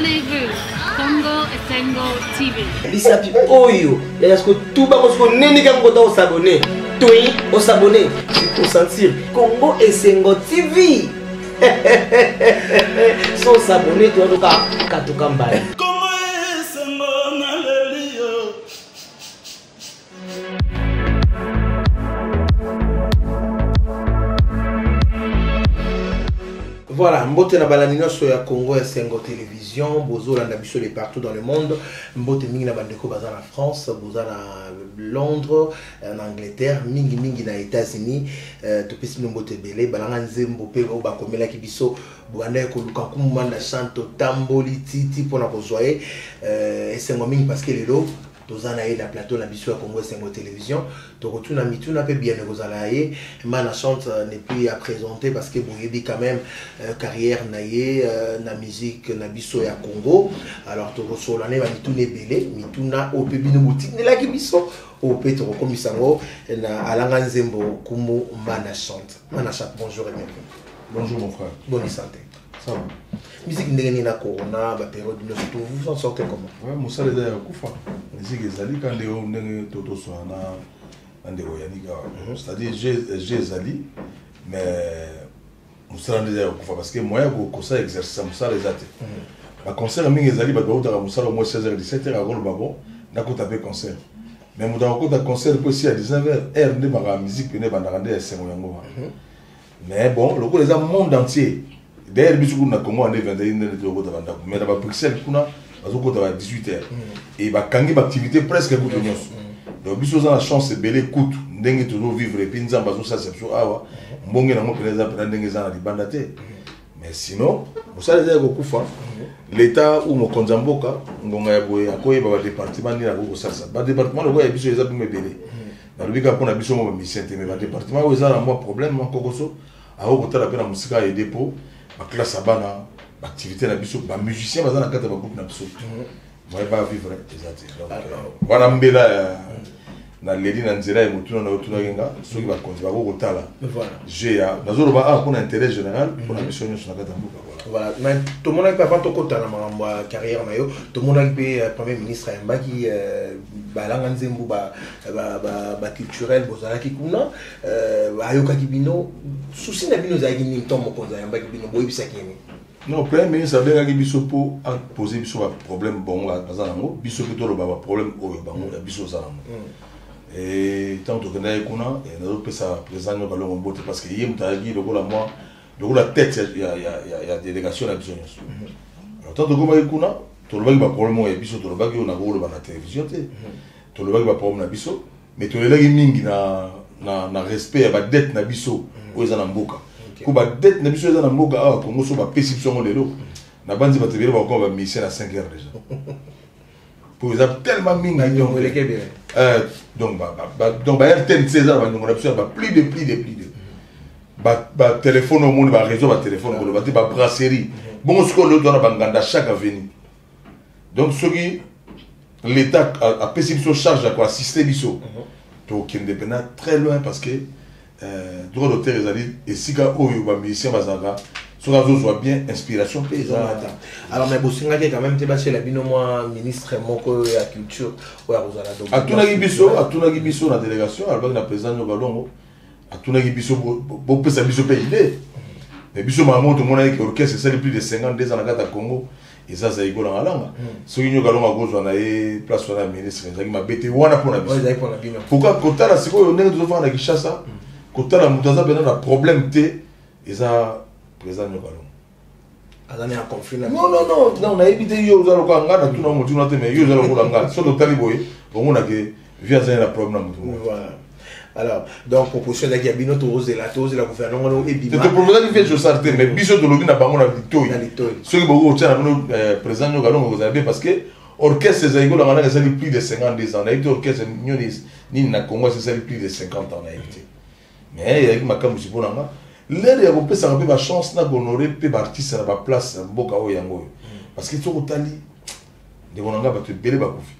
Abonnez-vous. Congo Esengo TV. Bisapi oyo ya siko tuba ko siko nene ka kota o s'abonner. Toi o s'abonner, o sentir Congo Esengo TV. So s'abonner toi toka katuka mbali. Congo Esengo na leli yo. Voilà, mbote na balandi nyonso ya Congo Esengo Télévision, bozolanda biso de partout dans le monde. Mbote mingi na bandeko baza na France, boza na Londres, na Angleterre, mingi mingi na États-Unis. Topesi bino mbote ebele, balanga nzembo pe oyo bakomelaki biso bobandaki koluka nkumu Manda Chante, totamboli titi mpona kozwa ye. Esengo mingi parce que lelo toza na ye na plateau na biso ya Congo Esengo Télévision. Tokotuna mituna pe bien ekozala ya ye. Manda Chante n'est plus à présenter parce que boyebi quand même carrière na ye na musique na biso ya Congo. Alors tokosola na ye ba mituna ebele, mituna oyo pe bino botindelaki biso, oyo pe tokokomisa yango na alanga nzembo Kumu Manda Chante. Manda Chante, bonjour et bienvenue. Bonjour mon frère. Bonne santé. Ça va. Musique ndenge nini na corona, ba période nyonso, tout, vous en sortez comment? Ouais, mosala eza ya kokufa. Musique ezali ka ndenge oyo ndenge to toswana na ndeko Yannick awa. C'est-à-dire, j'ai ezali, mais mosala nde eza ya kokufa parce que moyen ya kosala exercice ya mosala eza te. Ba concert mingi ezali, bato bautaka mosala au moins seize heures, dix-sept heures, akoloba bon, nakota pe concert. Mais moto akokota concert po esi ya dix-neuf heures, heure nde makambo ya musique pene ebandaka nde ya esengo yango wana. Mais bon, lokola eza monde entier. D'ailleurs, biso kuna na Congo, ande vingt et une heures, tokota ba ndako. Mais na ba Bruxelles kuna, bazokota ba dix-huit heures. Et bakangi ba activité presque kutu nyonso. Donc biso oza na chance ebele kutu ndenge tozo vivre et puis Nzambe azosalisa biso awa. Mbonge nango mpenza eza mpenza ndenge eza na libanda te. Mais sinon, mosala eza ya kokufa. L'État ou mokonzi ya mboka, ngonga ya boye akoyeba ba département nini akoki kosalisa. Ba département lokola ya biso eza bimo ebele. Nalobi kaka mpona biso mwa ba musicien te, mais ba département oyo eza na mwa problème, mwa kokoso, akoki kotala mpe na mosika ya aider po ba classe ya bana, ba activité na biso, ba musicien baza na kati ya ba groupe na biso. Moyen ba vivre eza te. Donc, wana mbela ya na leli na nzela ya motuna na yo otunaki nga soki bakonzi bakoki kotala. Jeu ya nazoloba awa mpona intérêt général, mpona biso nyonso na kati ya mboka. Voilà. Mais tomonaki mpe avant tokota na makambo ya carrière na yo, tomonaki mpe premier ministre ayambaki balanga nzembo ba culturel bozalaki kuna, ayokaki bino, souci na bino ezalaki nini ntango mokonzi ayambaki bino, boyebisaki ye nini? Non, premier ministre abengaki biso mpo apose biso ba problème bongo baza nango, biso mpe toloba ba problème oyo bango ya biso oza nango. Et ntango tokendaki kuna, nazopesa président Nyoka Longo mbote parce que ye moto ayaki lokola mwa lokola tête ya délégation na biso nyonso. Alors ntango tokomaki kuna, tolobaki ba problème oyo ya biso, tolobaki oyo nakoloba na télévision te. Tolobaki ba problème na biso, mais tolelaki mingi na respect ya ba dette na biso oyo eza na mboka. Ko ba dette na biso eza na mboka awa Congo so bapesi biso yango lelo, na banzi bato ebele bakoma ba musicien na 5 heures déjà. Po eza tellement mingi, Ba donc, nyongo eleki ebele. Donc, ba, ba, ba, donc, ba RTNC eza na ba nyongo na biso ya ba plus de, plus de, plus de. Ba, ba téléphone au monde, ba réseau, ba téléphone, koloba te, ba brasserie. Bongo sikoyo lelo toza na ba nganda chaque avenue. Donc soki l'État a pesi biso charge ya koassister biso, tokende mpena très loin parce que droit d'auteur ezali esika oyo ba musicien bazalaka soki azozwa bien inspiration mpe eza. Ezomata. Alors mais bosengaki quand même te batiela bino mwa ministre moko ya culture oyo akozala donc Atunaki biso, atunaki biso na délégation, alobaki na président Nyoka Longo, atunaki biso bopesa biso mpe idée. Mais biso maman tomonaki ke orchestre esali plus de 52 ans na kati ya Congo, eza Zaiko na Ngalanga. Soki Nyoka Longo akozwa na ye place wana ya ministre, ezalaki mabe te wana mpona biso. Oyo ezalaki mpona bino. Pourquoi kotala sikoyo ndenge tozofanda na Kinshasa, kotala moto aza mpenza na problème te, eza président Nyoka Longo. Aza na conflit na Non, non, non, non, nayebi te, yo oza lokola nga, natuna motu na te, mais yo oza lokola nga. Soki totali boye, omonake vie aza na problème na motu moko. Voilà. Alors, donc proposition ezalaki ya bino, tozela gouvernement wana ebima. Te, toproposaki vie Josar te, mais biso tolobi na bango na litoi. Na litoi. Soki bokoki kotia na bino président Nyoka Longo kozala bien parce que orchestre ezalaki kolanga nanga esali plus de 52 ans. Nayebi te orchestre nyoni nini na Congo esali plus de 50 ans, nayebi te. Mais ezalaki makambo mpo na nga. L'heure ya kopesaka mpe ba chance na kohonorer mpe ba artiste na ba place ya mboka oyo yango oyo. Parce que soki otali ndeko na nga bato ebele bakufi.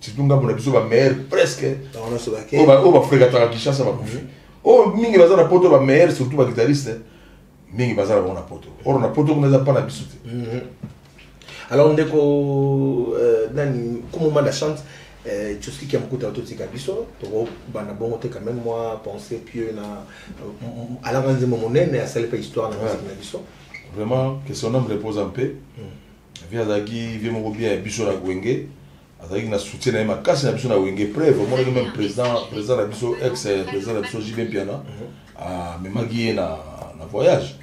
Surtout ngambo na biso ba meilleur presque. Bango nyonso bake. Oyo ba fréquentaka Kinshasa bakufi. Oyo mingi baza na poto ba meilleur surtout ba guitariste mingi baza na bango na poto. Or na poto kuna eza pa na biso te. Alors ndeko nani kumu Manda Chante, Tioski Kiamkuta totika biso tokobanda bongo te quand même moi penser pieux na alanga nzembo monene asali mpe histoire na musique na biso. Vraiment, que son âme repose en paix. Vieux azalaki vieux moko bien ya biso na Wenge, azalaki na soutien na ye makasi na biso na Wenge. Preuve, omonaki même président na biso, ex président na biso JB Mpiana, amemaki ye na voyage.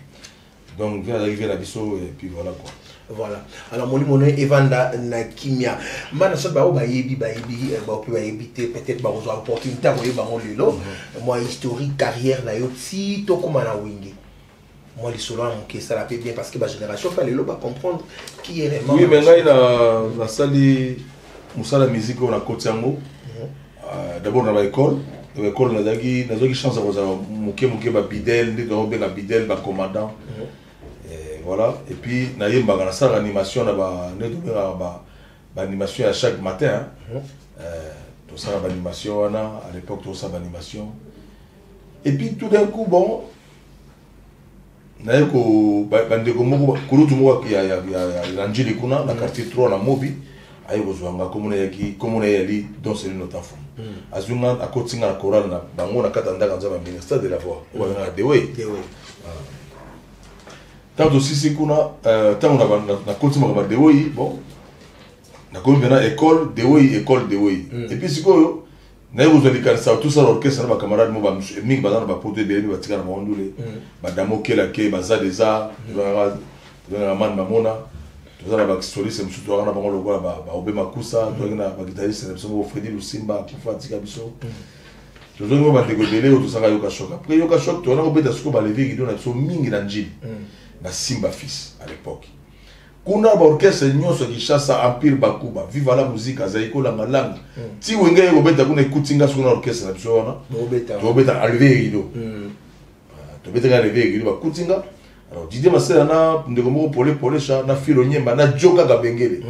Donc vieux azalaki vieux na biso et puis voilà quoi. Voilà. Alors molimo no evanda na kimia. Mbana so bao bayebi bayebi, bao pe bayebi te, peut-être bakozwa opportunité ya koyeba yango lelo. Mwa historique carrière na yo ti tokóma na Wenge. Mwa lisolo ya moke esala pe bien parce que bagénération fa lelo bacomprendre qui est réellement. Oui, mais ngai na nasali mosala musique oyo nakoti yango d'abord na baécole. Na baécole nazalaki, nazwaki chance ya kozala moke moke babidel, nde tozobenga bidel, bacommandant. Et voilà, et puis nayembaka, nasalaka animation na ba nde tobengaka ba baanimation ya chaque matin, hein. Tosalaka baanimation wana à l'époque, tosala baanimation et puis tout d'un coup, bon, naye ko bandeko moko, kulutu moko ya Njili kuna na quartier 3 na Mobi, aye kozwa nga. Komona yaki, komona ye yali Don Celino Tafu. Azwi nga, akoti nga na chorale na bango na kati ya ndako Nzambe ya ministère de la voix oyo babengaka Dewe. Dewe. Ntango tosisi kuna, ntango nakoti makambo ya Dewei, bon, nakomi mpena école Dewei, école Dewei. Et puis sikoyo naye kozwa likanisa tosala orchestre na bacamarade mo mingi baza na bapoto ebele mpe batika na bango ndule, badamo kelake baza déjà, tobengaka mani mamona. Toza na basoliste mosusu toyaka na bango lokola baobe makusa. Toyaki na baguitariste na biso moko Fredi Lusimba, akufa atika biso. Tozongi mo bandeko ebele oyo tosaka Yoka Choc. Après Yoka Choc, toyana kobeta sikoyo balever rideau na biso mingi na Njili na Simba Fils à l'époque. Kuna baorchestre nyonso ya Kinshasa, Empire Bakuba, Viva la Musique, azali kolangalanga ti Wenge ye kobeta kuna. Ekuti nga sikoyo na orchestre na biso wana. Bobeta. Tobeta lever rideau. Tobetaka lever rideau, bakuti nga. Alors Didier Masela na ndeko moko Pole Polesha na Filo Nyemba na Jo kaka Bengele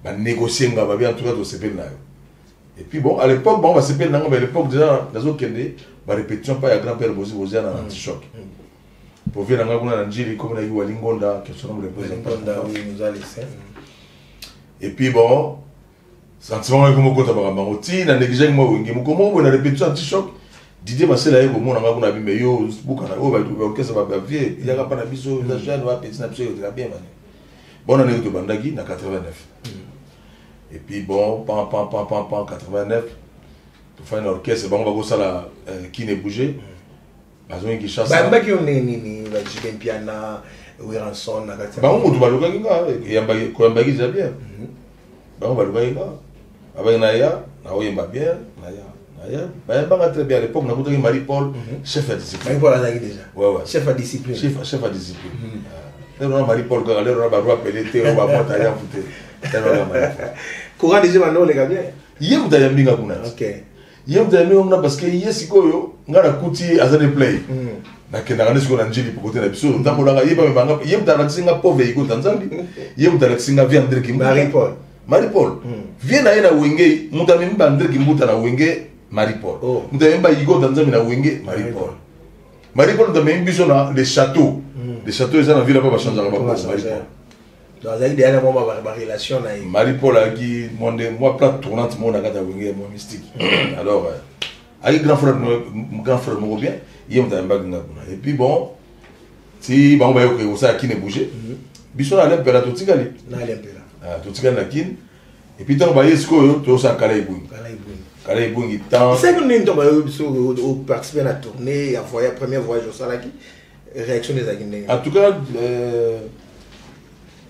banégocie nga, babi: "En tout cas tosepeli na yo." Et puis bon, à l'époque bango basepeli nango, mais à l'époque déjà nazokende barépétition pa ya grand père Bozi Bozia na Antichoc po vieux na nga kuna na Njili, komi nayaki Walingonda, question na Ngonda, oui, nous a laissé. Et puis bon, sentiment ngo ekomi okota makambo yango ti na négligeaki mwa Wenge. Moko moko boye na répétition Antichoc, Didier Masela ye komona nga kuna, bime yo bukana oyo baorchestre bavie yaka mpa na biso, eza jeune bapeti na biso, ezala bien bane. Bon, na ndenge tobandaki na 89 et puis bon, pan pan pan pan pan, 89 tofandi na orchestre, bango bakosala Kine Bouger, bazongi Kinshasa. Bayambaki yo ndenge nini, baJB Mpiana, Werrason na kati ya Bango moto balukaki nga, koyambaki déjà bien. Bango balukaki nga, babaki na ya naoyemba bien, naya bayambanga très bien. À l'époque nakutaki Marie Paul, chef ya discipline. Marie Paul azalaki déjà Ouais. chef ya discipline. Chef ya discipline. Lero na Marie Paul kaka, lero na baroi pele te, oyo bamota yamfu te. Lero na Marie Paul. Courant déjà bando oleka bien. Ye moto ayambi nga kuna ti. Ye moto ayambi nga kuna parce que ye sikoyo nga nakuti ye aza de play. Nakendaka nde sikoyo na Njili po kote na biso ntambolaka, ye bamemanga. Ye moto alakisi nga pauvre Ekota Nzambi, ye moto alakisi nga vieux André Kimbuta. Marie Paul. Marie Paul, vieux na ye na Wenge. Moto amemi ba André Kimbuta na Wenge, Marie Paul. Oh. Moto amemi ba Igota Nzambi na Wenge, Marie Paul. Marie Paul moto amemi biso na le château. Le château eza na ville mpo bachangeaka Mpo bakoko. bachange. Marie Paul. Donc azalaki déjà na mwa barelation na ye. Marie Paul ayaki mwa nde mwa plaque tournante moko na kati ya Wenge, mwa mystique. Alors ayaki grand frère, grand frère moko bien. Ye moto ayambaki nga kuna. Et puis bon, ti bango bayoki kosala Kine Bouger, biso na Alain Mpela totikali. Na Alain Mpela. Ah, totikali na Kine. Et puis ntango baye sikoyo, tozosala Kala Ebungi. Kala Ebungi. Kala Ebungi temps. Esalaki ndenge ntango bayoki biso oparticipe na tournée ya voyage, premier voyage osalaki, réaction ezalaki ndenge? En tout cas,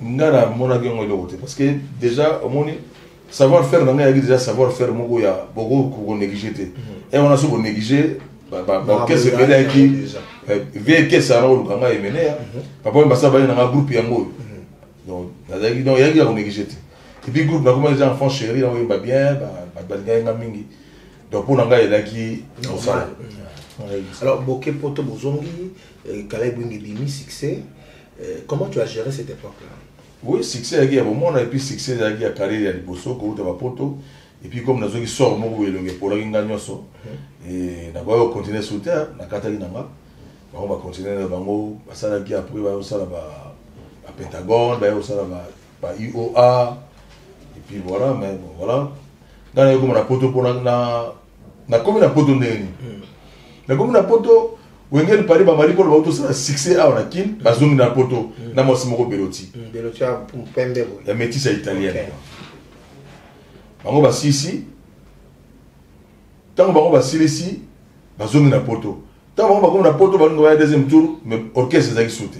nga namonaki yango eloko te parce que déjà omoni savoir faire na ngai eyaki déjà savoir faire moko ya boko konéglige te. E wana so bonéglige baorchestre ebele ayaki vieux kesa wana koluka ngai emene ya papa oyo basala baye nanga groupe yango oyo. Donc nazalaki, donc eyaki ya konéglige te. Et puis groupe nakomaki déjà enfant chéri, nakoyemba bien, bato balingaki nga mingi. Donc mpo na ngai elaki mosala. Alors boke poto, bozongi, Kala Ebungi ebimi, succès. Comment tu as géré cette époque là? Oui, succès eyaki ya bomona et puis succès ezalaki ya carrière ya liboso kouta bapoto. Et puis comme nazwaki sort moko boye, elongi epolaki nga nyonso, nakoki kocontinue sur terre. Nakataki na nga, bango bacontinue na bango, basalaki. Après bayosala bapentagone, bayosala ba Ba UOA et puis voilà, mais bon, voilà. Nga naye koma na poto mpo nakomi na poto ndenge nini? Nakomi na poto, Wenge El Paris, bamari mpona bauti osala succès awa na Kin, bazongi na poto na mwasi moko Beloti. Beloti ya pembe boye. Ya métisse ya italienne. Bango basilisi, ntango bango basilisi, bazongi na poto. Ntango bango bakomi na poto, balingi baya deuxième tour, mais orchestre ezalaki su te.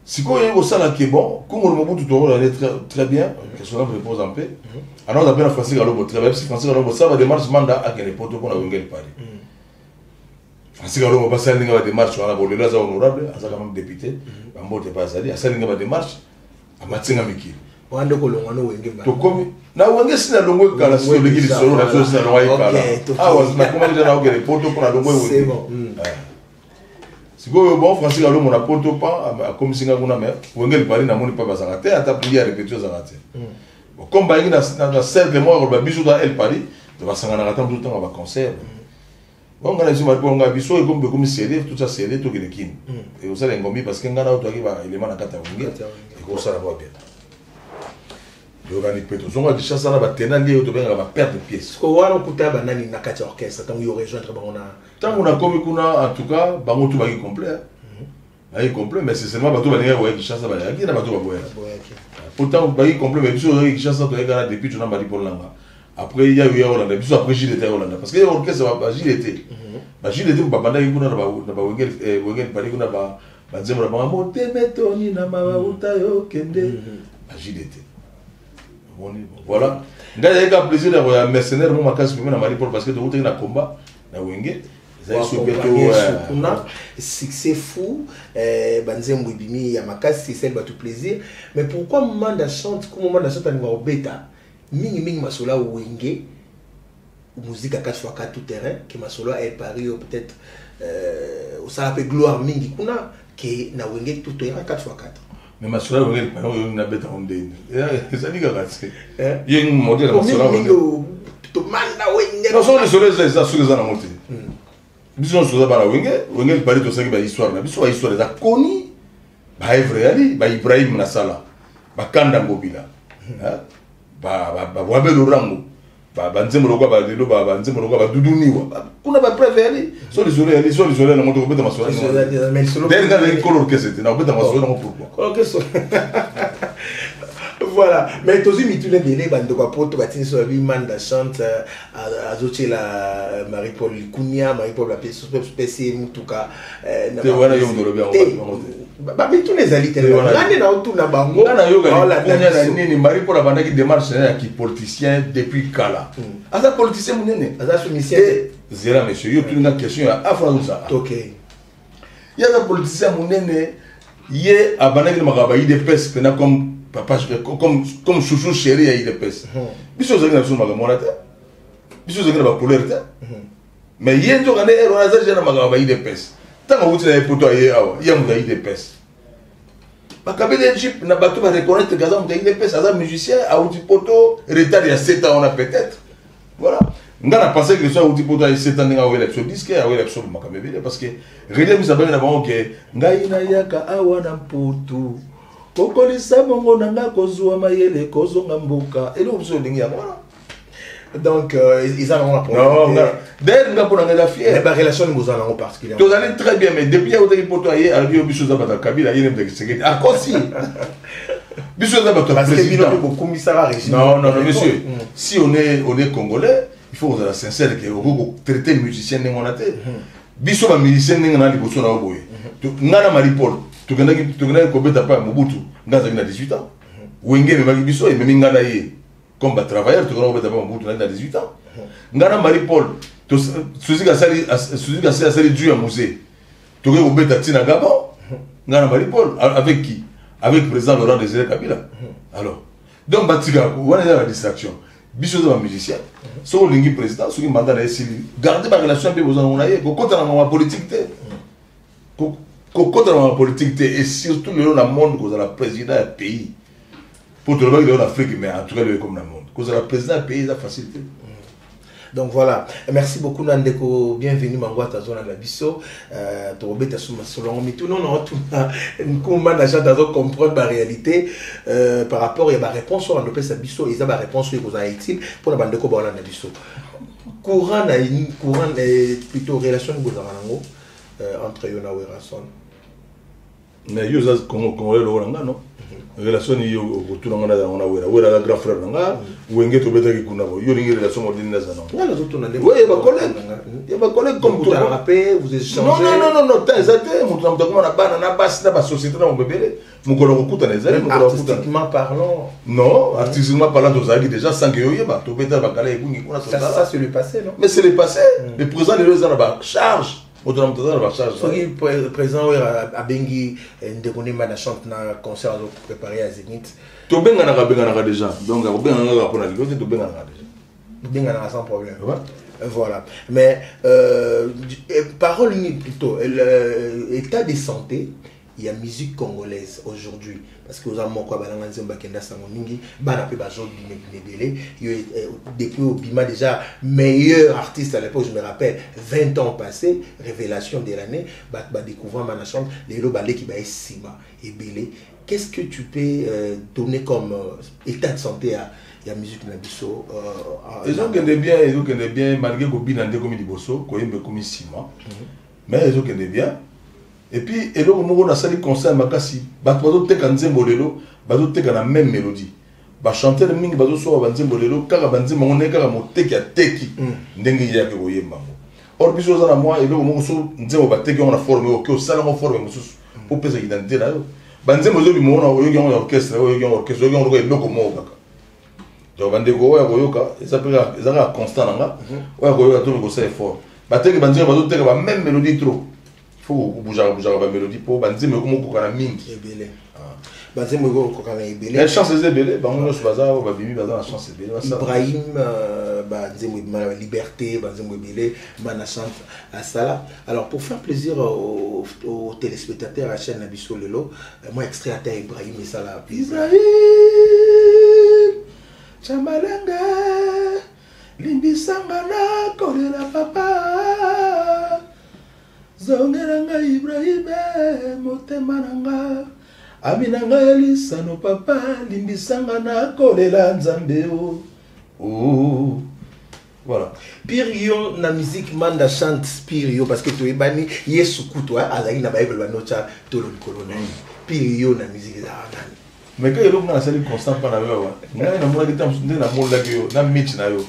Sikoyo oyebi kosala ke bon, Kongolo Mobutu tokolale très, très bien, que son âme repose en paix. Alors aza mpe na Francis Kalombo très bien. Francis Kalombo sala badémarche, Manda akende poto mpona Wenge El Paris. Francis Kalombo basali ndenge badémarche wana. Bo lelo aza honorable, aza quand même député, bambote mpe azali. Asali ndenge badémarche, amatinga mikili. Wana nde kolongwa no Wenge mbala. Tokomi na Wenge, si nalongwe kala, si toleki lisolo na biso, si nalongwaki kala. Awa nakomaki te, naokende poto mpo nalongwe C'est Wenge. bon. Sikoyo bon, Francis Kalombo na poto pa akomisi nga kuna, mais Wenge El Paris namoni mpa bazalaka te, ata pli ya répétition ezalaka te. Bon, comme bayaki na cercle moko koloba biso ta El Paris, to basanganaka ata mosusu ntango ya baconcert. Bon, nga na biso bali nga biso ekomi, ekomi sérieux, tout ça sérieux, tokende Kini, ekosala engombi, parce que nga na oyo toyaki baélément na kati ya Wenge. Kati ya Wenge. Ekosala mwa bien, toyokani mpe tozonga Kinshasa na batena nde oyo tobengaka bapère de pièce. Siko wana okuta banani na kati ya orchestre ntango yo rejoindre bango na? Ntango nakomi kuna, en tout cas bango tu baki complet, baki complet, mais c'est seulement bato balingaki koya Kinshasa bayaki na bato baboyaki. Boyaki. Pourtant baki complet, mais biso ozalaki Kinshasa, toyaki na depuis tona mbali mpo nanga après ya yo ya Olanda biso, après JDT ya Olanda, parce que orchestre ba JDT, ba JDT babandaki kuna na ba Wenge Paris kuna, ba banzembo na bango, motema etoni na mabauta yo kende, ba JDT. Omoni, bon, voilà, ngai azalaki ka plaisir ya koya mercenaire mo makasi pembe na Marie Paul, parce que tokutaki na combat na Wenge, ezalaki so mpe to kuna succès fou, banzembo ebimi ya makasi, esali bato plaisir. Mais pourquoi Manda Chante, como Manda Chante alinga kobeta mingimingi masolo ya Wenge musique à 4 x 4 tout terrain ke masolo ya El Paris oyo peut-être osala mpe gloire mingi kuna ke na Wenge tout terrain 4 x 4? Mais masolo ya Wenge Paris oyo nabetango ndeni ezali kaka te ye modèle masolo ya mingi Wenge. Tomanda Wenge. Non, soki lisolo eza, soki eza nango te, biso nyonso toza bana Wenge. Wenge Paris, tosalaki bahistoire na biso, bahistoire eza koni, baevre yali baibrahim na sala, bakanda ngobila, bawabelo rango, banzembo lokwa balelo, banzembo lokwa baduduniwa kuna, bapreuve yali. So lisolo yali, so lisolo yango tokobeta masolo. Mais lisolo- D'ailleurs nga azalaki kolo orchestre te, nakobeta masolo yango pourquoi? Ok, so voilà, mais tozwi mituna ebele. Bandeko ya poto batindi so, babi Manda Chante azotiela Marie Paul likunia, Marie Paul apesi ye mutuka Te, wana yo moto olobi yango, Te, bato bango te. bamituna ezali te. Te, wana- Nga nde naotuna bango. Nga nayoka baolanda likunia na biso. nini? Marie Paul abandaki démarche na ye ya kipoliticien depuis kala, aza politicien monene. Aza soumission te. Te, zela monsieur, yo tuni nga question ya afro, nazongisa. Ok. Ye aza politicien monene, ye abandaki na makambo ya UDPS mpena comme papa, comme chouchou chéri ya UDPS. Biso ozalaki na biso makambo wana te, biso ozalaki na bacouleur te, mais ye nzoka nde ere wana aza déjà na makambo ya UDPS. Ntango awuti na ye poto, aye awa, ye moto ya UDPS, bakabeli ye jeep na bato bareconnaître ke aza moto ya UDPS, aza musicien, awuti poto, retard ya 7 ans wana peut-être. Voilà, nga na pensé que so awuti poto, aye 7 ans, ndenge awela biso disque, awela biso makambo ebele, parce que Reddy Amisi abangi na bango ke ngai nayaka awa na Mputu kokolisa bongo na nga, kozwa mayele, kozonga mboka, eloko biso olingi yango wana. Donc eza nango na Non, problème nga te. D'ailleurs nga mpo na ngai eza Mais fier. barelation nini bozala nango particulièrement? Tozali très bien, mais depuis autaki poto, aye alobi yo biso oza bato ya Kabila, ye ne moto ya Tshisekedi, akosi biso oza bato ya Parce que bino président. mpe bokumisaka régime. Non, non, non, monsieur. Si on est congolais, il faut qu'on soit sincère que on traiter musicien ndenge wana te. Biso ba musicien ndenge na liboso na yo boye. Nga na Marie Paul, tokendaki kobeta pa ya Mobutu, nga azalaki na 18 ans. Wenge ememaki biso, ememi nga na ye. Comme ba travailleur, tokendaki kobeta pa ya Mobutu, naki na 18 ans. Nga na Marie Paul, Suzuki asali du ya musée. Tokendaki kobeta ntina Gabon. Nga na Marie Paul, avec qui? Avec président Laurent Désiré Kabila. Alors, donc batika wana eza ba distraction. Biso oza bamusicien, soki olingi président, soki mandat na ye esili, garde barelation mpe boza nango na ye, kokota na makambo ya politique te. Kokota na makambo ya politique te, et surtout lelo na monde, kozala président ya pays, po tolobaki lelo na Afrique, mais en tout cas lelo ekomi na monde, kozala président ya pays eza facile te. Donc voilà, merci beaucoup na ndeko Bienvenu Mangwata zona na biso. Tokobeta suma solongo mituna na otuna nkumba na jante azo comprendre ba réalité par rapport ya ba réponse oyo andopesa biso, eza ba réponse oyo ekozala utile mpona bandeko baolanda biso. Courant na courant, plutôt relation nini bozalaka nango entre yo na Werrason? Mais yo oza Congolais lokola nga, no relation ni yo okotuna nga naza yango na Wera. Wera aza grand frère na nga. Wenge tobetaki kuna bo. Yo olingi relation modini naza nango? Nga nazotuna nde. Ouais, bacollègue, ya bacollègue comme tout. Bokutanaka mpe, vous échangez? Non, non, non, non, non, temps eza te. Moto na moto akoma na bana, na basi, na basociété na mobebele. Mokolo kokutana ezali Même mokolo kokutana. Artistiquement parlant? Non, artistiquement parlant, tozalaki déjà sans que yoyeba, tobeta bakala ebungi kuna. Ça, Tozala. ça c'est le passé, non? Mais c'est le passé. Le présent, lelo eza na bacharge, moto na moto aza na bacharge. Soki président oyo abengi ndeko ndemba na chante na concert azopréparé ya Zénith? Tobenganaka, benganaka déjà. Donc akobenga kaka mpona lelo te, tobenganaka déjà. Bobenganaka sans problème? Ouais. Voilà. Mais parole ni plutôt état de santé ya musique congolaise aujourd'hui, parce que oza moko ya balanga nzembo bakenda sango mingi, bana mpe bazobima ebele. Yo depuis obima déjà meilleur artiste à l'époque, je me rappelle, 20 ans passés, révélation de l'année, bato badécouvrir Manda Chante. Lelo baleki baye nsima ebele. Qu'est-ce que tu peux donner comme état de santé ya musique na biso? Ezokende bien, ezokende bien, malgré kobina nde ekomi liboso, koyemba ekomi nsima, mais ezokende bien. Et puis eloko moko nasali conseil makasi: bato bazoteka nzembo lelo, bazoteka na même mélodie. Bachanteur mingi bazosoka banzembo lelo kaka banzembo yango ndenge kaka moteki ateki, ndenge eyaki koyemba yango. Or biso oza na mwa eloko moko, so nzembo bateki yango na forme oyo, oke osala yango forme mosusu po opesa identité na yo. Banzembo ezobima wana, oyoki yango na orchestre, oyoki yango orchestre, oyoki yango lokola eloko moko kaka. Donc bandeko oyo ya koyoka, eza mpe eza kaka constant na nga, oyo ya koyoka, tomi kosala effort. Bateki banzembo bazoteka ba même mélodie trop. Faut kobujaka bujaka bamélodie mpo banzembo ekoma okoka na mingi. Ebele, banzembo ekokoka na ebele. Mais chance eza ebele, bango nyonso baza oyo babimi baza na chance ebele basala. Ibrahim, banzembo ebima na Liberté, banzembo ebele Manda Chante asala. Alors, pour faire plaisir aux téléspectateurs ya chaîne na biso lelo, moi extrait ata Ibrahim esala plaisir. Ibrahim Chamalanga, limbisanga na kolela papa, zongela ngai Ibrahim, motema na nga, ami na ngai elisano papa, limbisanga na kolela Nzambe o. Oh. Voilà. Pire yo na musique, Manda Chante, pire yo, parce que toyebani Yesu kutu azalaki na bayebele banotya tolo likolo na ye. Pire yo na musique ezalaka nani? Mais kaka eloko nga nasali constant mpa na yo awa, ngai namonaki ta mosusu nde namonaki yo na mitch na yo,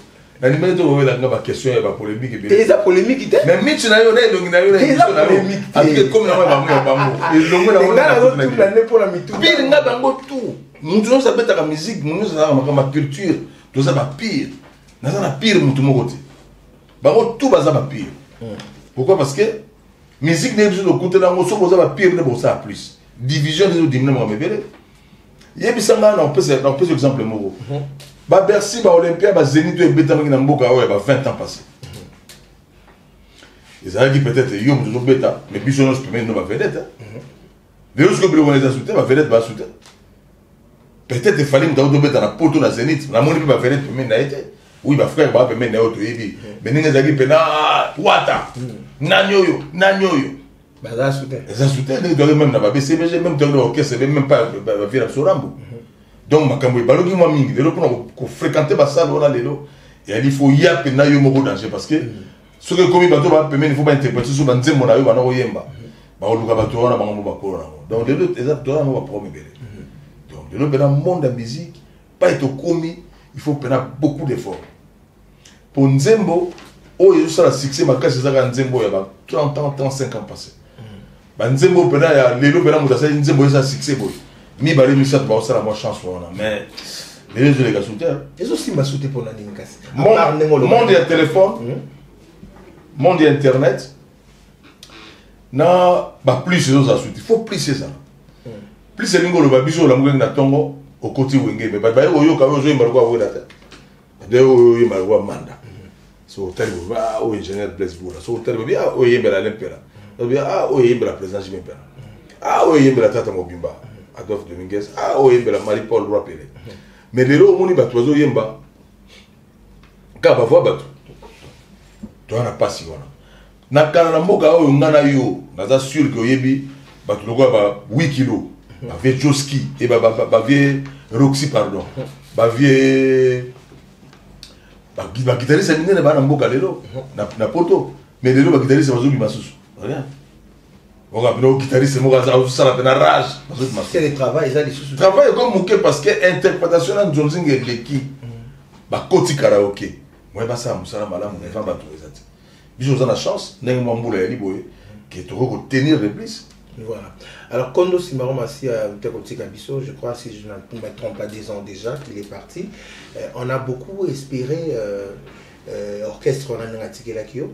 nandimaki te kowelaka nga baquestion ya bapolémique Te, ebele. eza polémique te. Mais mitch na yo na elongi na yo na Te, eza émission na yo polémique te. atuke ekomi nango ya bango, ya bango elongo na Nga nazotuna nde mpona mituna. Pire nga bango tout, mutu nyonso abetaka musique, mutu nyonso azalaka makambo ya culture, toza bapire. Naza na pire mutu moko te, bango tout baza bapire. Pourquoi? Parce que musique ndenge biso tokutela yango, soki boza bapire nde bosala plus division, nde ezodimine makambo ebele. Yebisa ngai, na opesa exemple moko: baBercy, baOlympia, baZénith oyo ebetamaki na mboka oyo ya ba 20 ans passé, ezalaki peut-être yo moto ozobeta, mais biso nyonso pembeni no bavedette. Lelo soki biloko wana eza su te, bavedette basu te. Peut-être efali moto akotobeta na poto na Zénith, namoni mpe bavedette pembeni na ye te. Oui, bafrère baa pembeni na ye oyo toyebi, mais ndenge ezalaki mpena wata, nani oyo, nani oyo? Baza su te. Eza su te. Ndenge toyaki même na baBCBG, même toyaki na orchestre, même pas bavie na biso Rambo. Donc makambo ebaloki mwa mingi lelo mpona kofréquente basale wana. Lelo eyali faut ya mpena yo moko danger, parce que soki ekomi bato baa pembeni, faut bainterpréter so banzembo na yo bana koyemba, bakoluka bato wana bango mo bakolo nango. Donc lelo eza toza yango baproblème ebele. Donc lelo mpena monde ya musique pa etokomi, il faut mpena beaucoup d'effort po nzembo oyo ezosala succès makasi ezaka nzembo oyo ya ba 30 ans, 35 ans passé. Banzembo oyo mpena ya lelo, mpena moto asali nzembo oyo eza succès boye, mibale, misato, bakosala mwa chance wana, mais lelo ezoleka su te. Ezosimba su te mpona nini kasi? À part ndenge oloba. Monde ya téléphone, monde ya internet na baplus ezozala su te. Faut plus ezala plus. Elingi oloba biso olamukaki na ntongo, okoti Wenge, me bato baye koyoka oyo ozoyemba lokola Wera te, bato baye koyemba lokola Manda. So otali boye, ah, oyo ingénieur Blaise Bula. So otali boye, ah, oyo eyembela Alain Mpela. Oyo, ah, oyo eyembela président Jimé Mpela. Ah, oyo eyembela tata mobimba Adolphe Dominguez. Ah, oyo eyembela Marie Paul Roi Pele. Mais lelo omoni bato bazoyemba kaka bavoix bato. Toza na pasi wana. Na kala na mboka oyo nga na yo, naza sûr que oyebi bato lokola ba 8 kilos, ba vieux Joski et ba vieux Roxy, pardon, ba vieux ba guitariste ya minene baa na mboka lelo na poto. Mais lelo ba guitariste bazobima susu rien. Oka pena guitariste moko azosala pena rage, bazobima susu. Le travail eza lisusu. Travail ekomi moke parce que interprétation na nzonzinga eleki. Bakoti karaoke, moye basala mosala malamu devant bato eza te. Biso oza na chance ndenge mwa mbula yali boye ke tokoki kotenir le plus. Voilà. Alors, Kondo Simaro Massi a Biso, je crois, si je ne me trompe pas, 10 ans déjà qu'il est parti. On a beaucoup espéré orchestre on a Kio,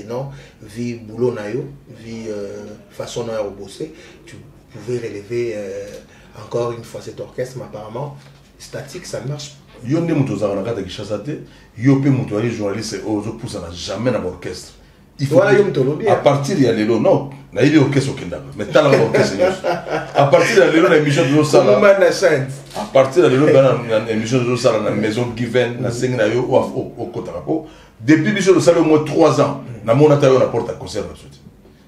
non, vu boulot na yo, vu façon na yo bosser, tu pouvais relever encore une fois cet orchestre, mais apparemment, statique, ça ne marche pas. Yo nde moto ozalaka na kati ya Kinshasa te, yo mpe moto ali journaliste oyo ozopusana jamais na baorchestre. Il faut Voilà, yo moto olobi, à hein. partir ya lelo, non, nayebi orchestre okendaka, mais talaka baorchestre nyonso. À partir ya lelo na émission tozosala, Komuma na chaîne. à partir ya lelo na émission tozosala na maison Given, nasengi na yo okotaka po depuis biso tosali au moins 3 ans, namona ata yo na porte ya concert na biso te.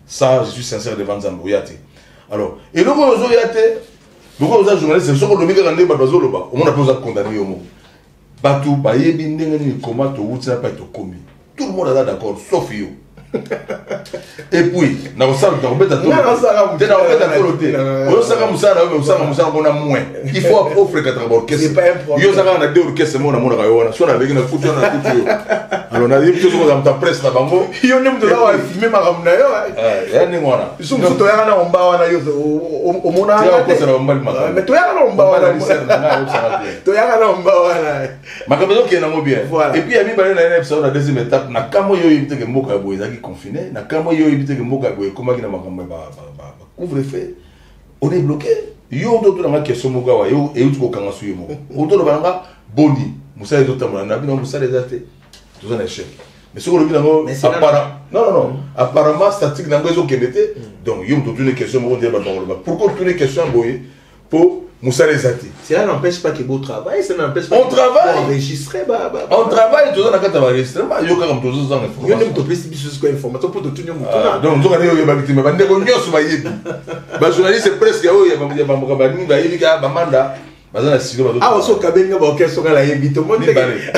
Ça, je suis sincère devant Nzambe, oya te. Alors, eloko oyo ozoya te, lokola oza journaliste, soki olobi kaka ndenge bato bazoloba, omona mpe oza condamné yo moko. Bato bayebi ndenge nini koma towuti na pai tokomi. Tout le monde aza d'accord, sauf yo. Et puis, nakosala, nakobeta tolo Nga nasala te. Te, nakobeta tolo te. Non, non, non. Ozosaka mosala na yo, mais osala mosala mpona moins. Il faut ofréquentaka baorchestre. C'est pas un problème. Yo ozalaka na deux orchestres moko namonaka yo wana. So naleki na kutu wana, na kutu yo. Alors, nayebi te soki ozala moto ya presse na bango. Yo nde moto oza koafirme makambo na yo, hein. Eh, ya ndenge wana. Biso mosusu toyaka na omba wana, yo omona Tika nga te. kokosa na bambali makambo. Mais toyaka na omba wana. Bambali sere na ngai, ayebisaka te. Toyaka na omba wana. Makambo ezokende yango bien. Voilà. Et puis ya mibale na ye na yebisa yo na deuxième étape, na kamwe yo oyebi te ke mboka ya boye ezalaki confiné, na kamwe yo oyebi te ke mboka ya boye ekomaki na makambo ya ba couvre-feu. On est bloqué. Yo oto tuna nga question moko awa, yo euti kokanga su yo moko. Oto loba na nga boni, mosala ezotambola na bino, mosala eza te. Toza na échec. Mais soki olobi nango, Mais c'est là- non, non, non. Apparemment, statique nango ezokende te. Donc, yo moto otuni question moko nde bato bakoloba. Pourquoi otuni question ya boye? Po mosala eza te. Cela n'empêche pas que beau travail, cela n'empêche pas On que travaille. bon enregistrer, bah, bah, On travaille, toza na kati ya baenregistrement, yo kaka moto ozozanga Yo nde information. moto opesi biso sikoyo information mpo totuni yo moto Ah, na. donc nzoka nde oyebaki te, mais bandeko nyonso bayebi. Bajournaliste presque oyo ya bamboka baningi bayebi kaka bamanda baza na studio bazo- Awa soki okabengi nga baorchestre nga nayebi te, omoni te ke- Mibale.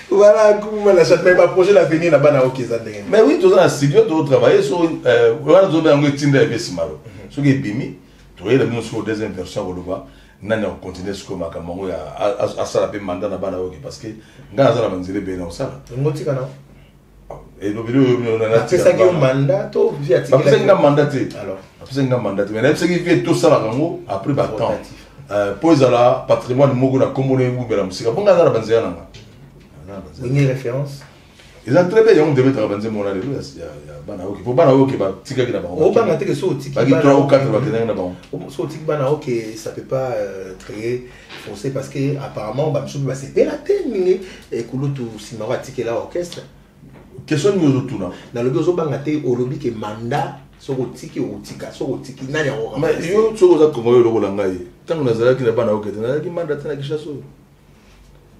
Voilà, kuma na chat, mais ba projet d'avenir na bana oyo eza ndenge nini? Mais oui, toza na studio tozotravaille so wana tozobenga yango etinda ya Simaro. Soki ebimi, toyela bino sikoyo deuxième version ya koloba nani akocontinue sikoyo makambo yango ya asala mpe mandat na bana oyo, parce que ngai naza na banzela ebele na kosala. Yango tika na. Elobeli oyo bino na- Apesaki yo mandat to vie atikelaki Bapesaki nga mandat te. Alors. Bapesaki nga mandat te, mais nayebisaki vie tosalaka yango après ba temps. Rotatif. Mpo ezala patrimoine moko na kombo na ebubela mosika, mpo ngai aza na banzela na nga. Aza na banzela. Wenge référence. Eza très bien, yango ndebetaka banzembo wana lelo ya bana oke, mpo bana oke batikaki na bango. Obanga te ke so otiki baki bana 3 ou oke- 4 bakendaki na bango. So otiki bana oke, ça peut pas créer fossé, parce que apparemment ba misusu basepela te ndenge ekulutu Simaro atikela orchestre. Question nini ozotuna? Nalobi ozobanga te, olobi ke mandat soki otiki okotika, soki otiki nani yango Mais yo soki oza kongo oyo lokola ngai, ntango nazalaki na bana oke te, nazalaki mandat te na Kinshasa oyo,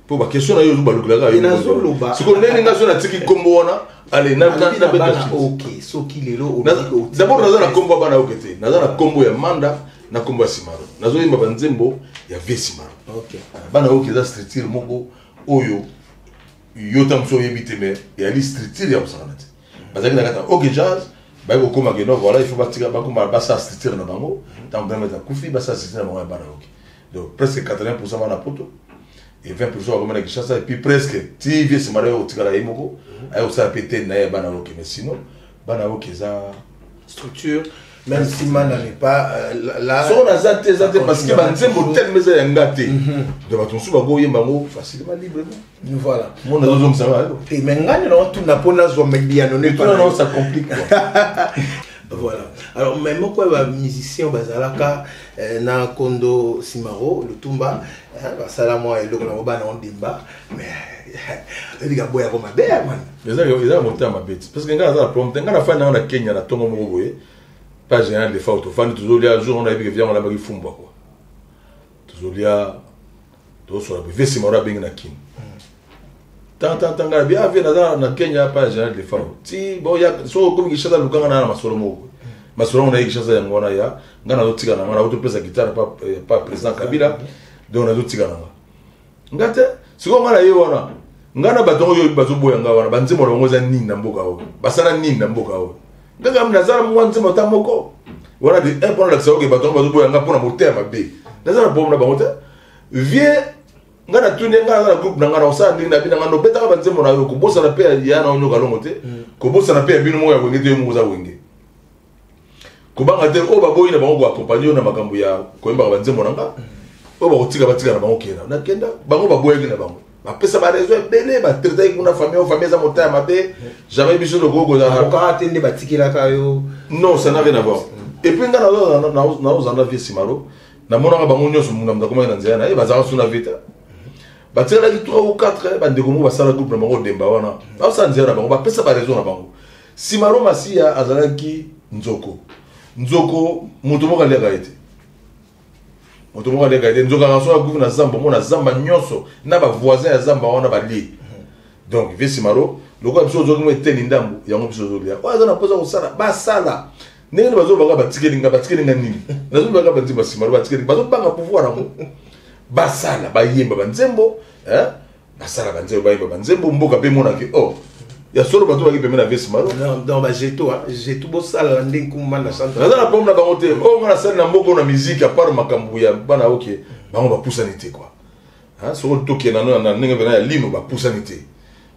mpo baquestion na yo ozobalukelaka yo. Te, nazoloba. Sikoyo ndenge ngai so natiki nkombo wana, ale Nalobi na nabeta bana suite. oke, soki lelo olobi ke otiki D'abord naza na orchestre. nkombo ya bana oke te, naza na nkombo ya Manda na nkombo ya Simaro. Nazoyemba banzembo ya vie Simaro. Ok. Bana oyo eza structure moko oyo yo ta mosu oyebi te, mais eyali structure ya kosakana te. Bazalaki na kati ya OK Jazz, baye kokóma ke non, voilà, il faut batika bakóma basala structure na bango. Ntango Dramete akufi, basala structure na bango ya bana oke. Donc presque 80% bana poto et 20% bakóma na Kinshasa, et puis presque ti vie Simaro oyo kotikala ye moko aye kosala mpe te na ye ya bana oke. Mais sinon bana oke eza Structure, même si Manda n'est pas là. Soko naza te, eza te, parce que banzembo Toujours. telema eza ya nga te. Donc bato mosusu bakoyemba yango facilement, librement. Voilà. Monde azozongisa nga. Te, mais ngai na otuna mpo nazwa biyano ne Tuna nao, ça complique quoi. Voilà. Alors, mais moko ya bamusicien bazalaka na Kondo Simaro Lutumba, hein, basala mwa eloko nango bana ondimba, mais oyebika boyako mabe ya mana. Eza motema mabe ti, parce que ngai naza na problème te. Ngai nafandi nanga na Kenya na ntongo moko boye, pas général de fois tofandi tozolia, jour wana nayebi ke viango nalambaki fumbwa quoi, tozolia, tozosola boye, vie Simaro abengi na Kini. Tant tant tant ngai bien vie naza na Kenya pa général de Fao. Ti bon ya so komi Kinshasa lukanga na masolo moko. Masolo na Kinshasa yango wana ya ngai nazotika na ngai naotopesa guitare pa pa président Kabila. Donc nazotika na ngai. Nga te sikoyo ngai na ye wana ngai na bato yango oyo bazoboya ngai wana banzembo na bango eza nini na mboka oyo basala nini na mboka oyo kaka naza mwa nzembo ata moko wana de un mpona lakisa oke bato yango bazoboya ngai mpona motema mabe naza na problème na bango te vie ngai natuni ngai naza na groupe na ngai nakosala ndenge na bino ngai nobetaka banzembo na yo kobosana mpe ya na onyoka longo te kobosana mpe ya bino moko ya wenge te yo moko oza wenge kobanga te oyo baboyi na bango koakompagne yo na makambo ya koyembaka banzembo na nga oyo bakotika batika na bango kenda nakenda bango baboyaki na bango bapesa bareseau ebele batraitaki kuna famille oyo famille eza motaya mabe jamais biso tokoki kozalakokaka te nde batikelaka yo. Non, ça n'a rien à voir. Et puis nga naozala na vie Simaro, namonaka bango nyonso munda moto akomaki na nzela na ye, bazalaka so na vie te, batikalaki 3 ou 4 bandeko moko basala groupe na bango demba wana, basala nzela na bango, bapesa bareseau na bango. Simaro Masiya azalaki nzoko nzoko, moto moko aliaka ye te, moto moko aliaka ye te. Nzoko akanga soki akufi na zamba, omona zamba nyonso na bavoisin ya zamba wana balie. Donc vie Simaro, lokola biso ozwaki mo eteni ndambo yango, biso ozolia oyo aza na mposa kosala, basala ndenge nini bazobanga batikeli nga, batikeli nga nini? Nazobanga banzembo ya Simaro batikeli, bazobanga pouvoir yango. Basala, bayemba banzembo, basala banzembo, bayemba banzembo, mboka mpe emonaki oh ya solo bato baki pembe na vie Simaro. Donc bajeto jeto bosala nde nkumba na centre. Naza na problème na bango te. Oyo nga nasali na mboka na musique, à part makambo ya bana oke, bango bapusani te quoi. Soko tokenda no na ndenge mpena ya lino, bapusani te,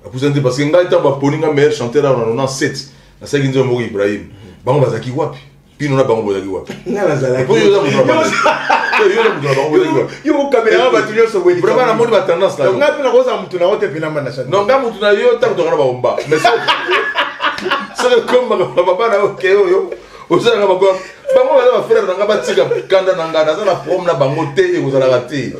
bapusani te, parce que ngai ntango baponi nga meilleur chanteur awa na 97, nasalaki nzembo moko Ibrahim, bango bazalaki wapi? Bino na bango bozalaki wapi? Nga nazalaki. Po yo oza moto na bango, yo oza moto na bango, bozalaki wapi? Yo okabelaka bato nyonso boye. Vraiment namoni batendance na yo. Ngai mpe nakozala moto na yo te mpena mbanda chante. Non, nga moto na yo ntango tokana baomba, mais soki ekombaka baba na yo ke oyo osalaka bango, bango baza bafrère na nga, batika kanda na nga, naza na problème na bango te, ekozalaka te.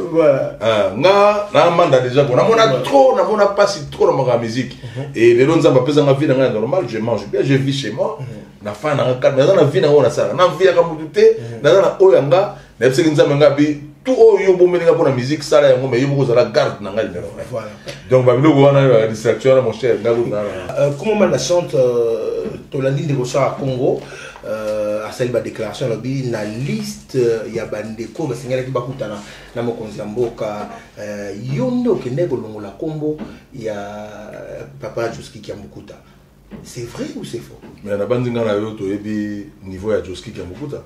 Nga na manda déjà ko namona trop, namona mpasi trop na makambo ya musique. Et lelo Nzambe apesanga vie na ngai ya normal, je mange bien, je vis chez moi na fin na nga calme, naza na vie na ngo nasalaka na vie yaka mutu te, naza na oyo ya nga. Nayebisaki Nzambe nga bi tout oyo yo obombeli nga mpo na musique, sala yango, mais yo moko ozala garde na ngai numéro 1. Donc babiloko wana ya distraction wana, mon cher, nga kutu na Comment Manda Chante, tolandi ndeko Sara Congo asali badéclaration, alobi na liste ya bandeko basengelaki bakutana na mokonzi ya mboka, yo nde okendaki kolongola nkombo ya papa Josky Kiambukuta. C'est vrai ou c'est faux? Mais nabandi ngai na yo toyebi niveau ya Josky Kiambukuta.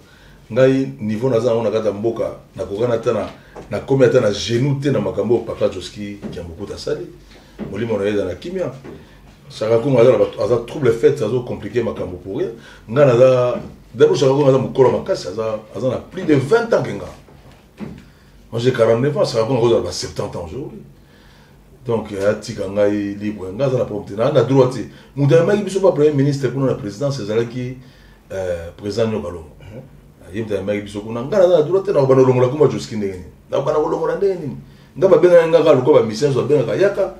Ngai niveau naza yango na kati ya mboka, nakokana ata na nakomi ata na genou te na makambo oyo papa Josky Kiambukuta asali. Molimo na ye eza na kimia. Shaka Kongo aza na bato, aza trouble fête, azo compliqué makambo pour rien. Ngai naza d'abord, Shaka Kongo aza mokolo makasi, aza na plus de 20 ans ke nga. Moi j'ai 49 ans, Shaka Kongo akozala ba 70 ans aujourd'hui. Donc atika ngai libre, ngai aza na problème te, naa na droit te. Moto ayambaki biso pa premier ministre kuna na présidence ezalaki président Nyoka Longo. Ye moto ayambaki biso kuna. Ngai naza na droit te nakobanda kolongola komba Josky ndenge nini, nakobanda kolongola ndenge nini? Ngai babengaki nga kaka lokola bamisien nyonso babengaka yaka,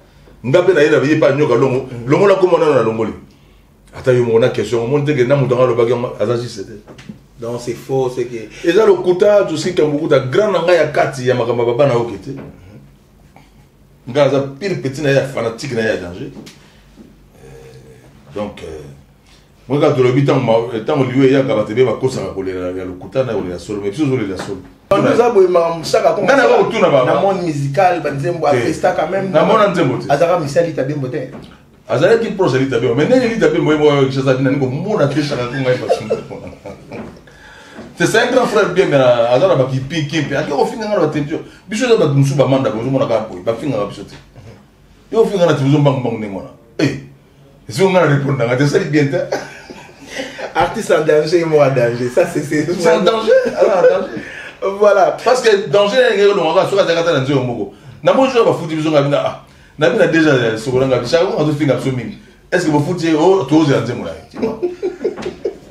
nga mpe naye na ye pa Nyoka Longo, longola kombo nano nalongoli. Ata yo moko na question, omoni teke na moto anga alobaki yango aza juste te. Donc c'est faux, c'est que eza lokuta. Josky Kiambukuta grand na ngai ya kati ya makambo ya baba na yoke te. Ngai naza pire petit na ye ya fanatique na ye ya danger. Donc moi kaka tolobi ntango liwa eyaka, bato ebe bakosaka kolela ya lokuta na kolela solo, mais biso ozolela solo. Oza boye makambo Shaka Nga na kotuna na monde musical banzembo apesta quand même. Namona nzembo te. Azalaka misali tabembo te. Azalaki proche ya Lita Bembo, mais ndenge Lita Bembo ye moko Kinshasa bina ningo mona te. Shaka Kongo ngai parce c'est un grand frère bien, mais aza na bakipiki mpe ake kofinga nga na batélévision. Biso eza bato mosusu bamanda bozomona kaka boye, bafingaka biso te. Yo ofinga na télévision mbangu mbangu ndenge wana, esiko nga na répondre nanga te, esali bien te. Artiste en danger, moi en danger, ça c'est C'est un danger, aza na danger. Voilà. Parce que danger ndenge olongaka soki azalaki ata na nzelo moko, namoni soki bafuti biso nga bina, ah na bina déjà sokola nga Shaka Kongo azofinga biso mingi, est ce que bofuti ye? O tozela nzembo na ye, tu vois,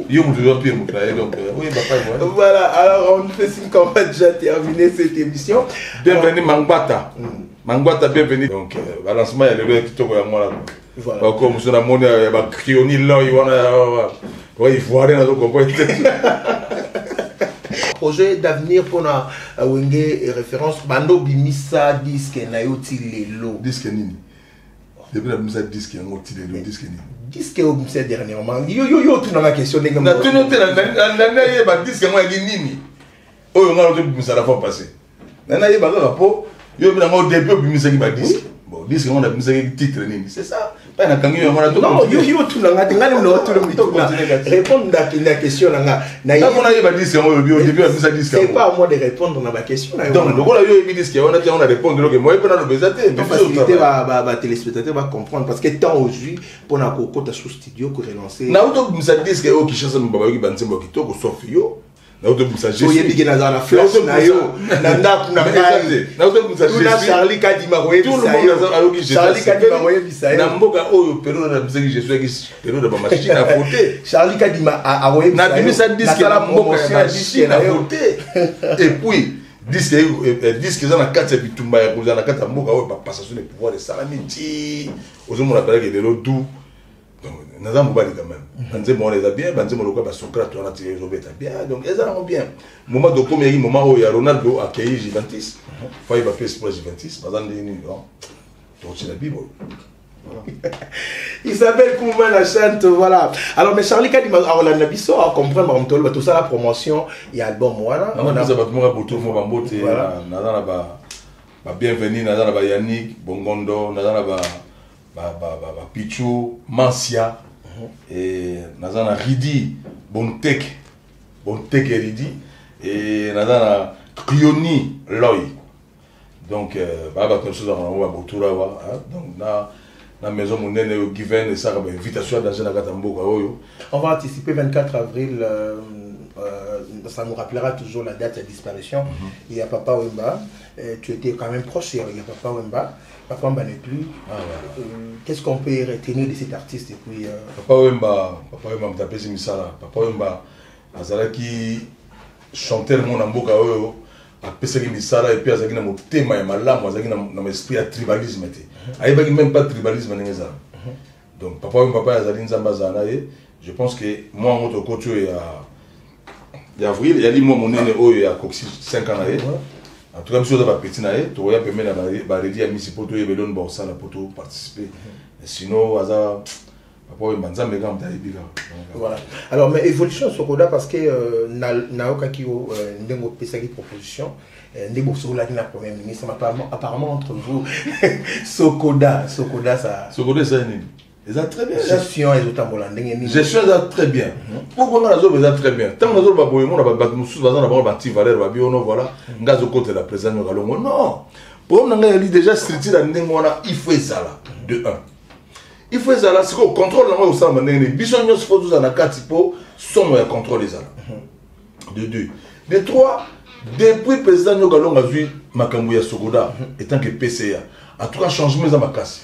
yo moto oza pire moto na ye, donc oyeba pa. Voilà, alors on fait signe qu'on va déjà terminer cette émission. Bienvenue Mangwata, Mangwata bienvenue. Donc balancement ya lelo ya kitoko yango wana. Voilà. Bako mosusu namoni ya bacrioni loi wana ya ivoirien, nazo comprendre te. Projet d'avenir mpona Wenge Référence, bando bimisa disque na yo ti lelo? Disque nini? Depuis nabimisa disque yango ti lelo, disque nini? Disque oyo obimisa dernièrement. Yo otunanga question ndenge Natuni te, nayeba disque yango yaki nini oyo ngai tobimisa la fois passé. Nani nayeba kaka mpo yo oyebi nango depuis obimisaki badisque. Bon, disque yango nabimisaki titre nini? C'est ça mpe nakangi yo yango na Non, yo otunanga te, ngai nde otuna mituna. Répondre na question na nga. Ntango nayeba disque yango oyobi au début nabimisa disque. C'est pas à moi de répondre na baquestion na yo. Donc lokola yo oyebi disque yango, nati yango na répondre oke moye mpe naloba eza te. Facilité batéléspectateur bacomprendre, parce que temps ozwi mpona kokota sous studio korelancer. Nauti obimisa disque oyo, Kinshasa bayoki banzembo ya kitoko, sauf yo nauti obimisa. Oyebi ke nazala na flash na yo na ndako na ngai. Tuna Charlie Kadima koyebisa yo, Charlie Kadima koyebisa yo. Na mboka oyo période nabimisaki, je suis période ya bamachine à voter. Charlie Kadima akoyebisa. Nabimisa disque na mboka ya machine à voter, et puis disque eza na kati ya bitumba ya kozala na kati ya mboka oyo, bapassation de pouvoir esalami ti ozomona pelaki lelo du. Donc naza mobali quand même. Banzembo wana eza bien, banzembo lokola basocrate wana ti ezobeta bien. Donc eza nango bien. Moment tokomi yaki moment oyo ya Ronaldo akei Juventus, faye bape esprit Juventus baza ndenge nini tokotina bible. Il s'appelle Kouma la chante, voilà. Alors, mais Charlie Kadima, on a biso, on comprend, on tout ça, la promotion, il y a album, voilà. On a bato moko boto mo bambote, naza na ba ba bienvenue, naza na ba Yannick Bongondo, naza na ba Pichu Mansia, et naza na Ridi Bontek, Bontek Ridi, et naza na Krioni Loy. Donc baya bato mosusu azalaka nango babotura awa. Donc na maison monene oyo Given esalaka bainvitation ya danger na kati ya mboka oyo. On va anticiper 24 avril, ça nous rappellera toujours la date de disparition. Il y a Papa Wemba, tu étais quand même proche, il y a Papa Wemba. Papa Wemba n'est plus. Ah, ouais. Qu'est-ce qu'on peut retenir de cet artiste et puis, Papa Wemba, Papa Wemba moto apesi misala. Papa Wemba azalaki chanteur mo na mboka oyo apesaki misala, et puis azalaki na motema ya malamu, azalaki na esprit ya tribalisme te, ayebaki même pas tribalisme ndenge ezala. Donc Papa Wemba, papa azali Nzambe azala na ye. Je pense que mwa yango tokoti oyo ya avril eyali mwa monene oyo ya kokisi 5 ans na ye. En tout cas biso oza bapeti na ye, tokoya pembeni na baredi ya misi mpo toyeba eloni bakosala mpo toparticipe. Sinon aza Papa Wemba, Nzambe kaka moto ayebi kaka. Voilà. Alors, mais évolution Sokoda, parce que nayokaki yo ndenge opesaki proposition, nde bosololaki na premier ministre, mais apparemment entre vous, Sokoda ça Sokoda eza nini? Eza très bien. Gestion ezotambola ndenge nini? Gestion eza très bien. Pourquoi nga nazoba eza très bien? Ntango nazoloba boye, mona bato mosusu baza na bango banti valeur babi ono, voilà, nga azokotela président Nyoka Longo. Non, problème na ngai yali déjà structure ya ndenge wana, il faut ezala de 1, il faut ezala. Sikoyo contrôle nango ekosalama ndenge nini? Biso nyonso faut tozala na kati mpo somo ya contrôle ezala. De deux, de trois, depuis président Nyoka Longo azwi makambo ya Sokoda étant que PCA, en tout cas changement eza makasi.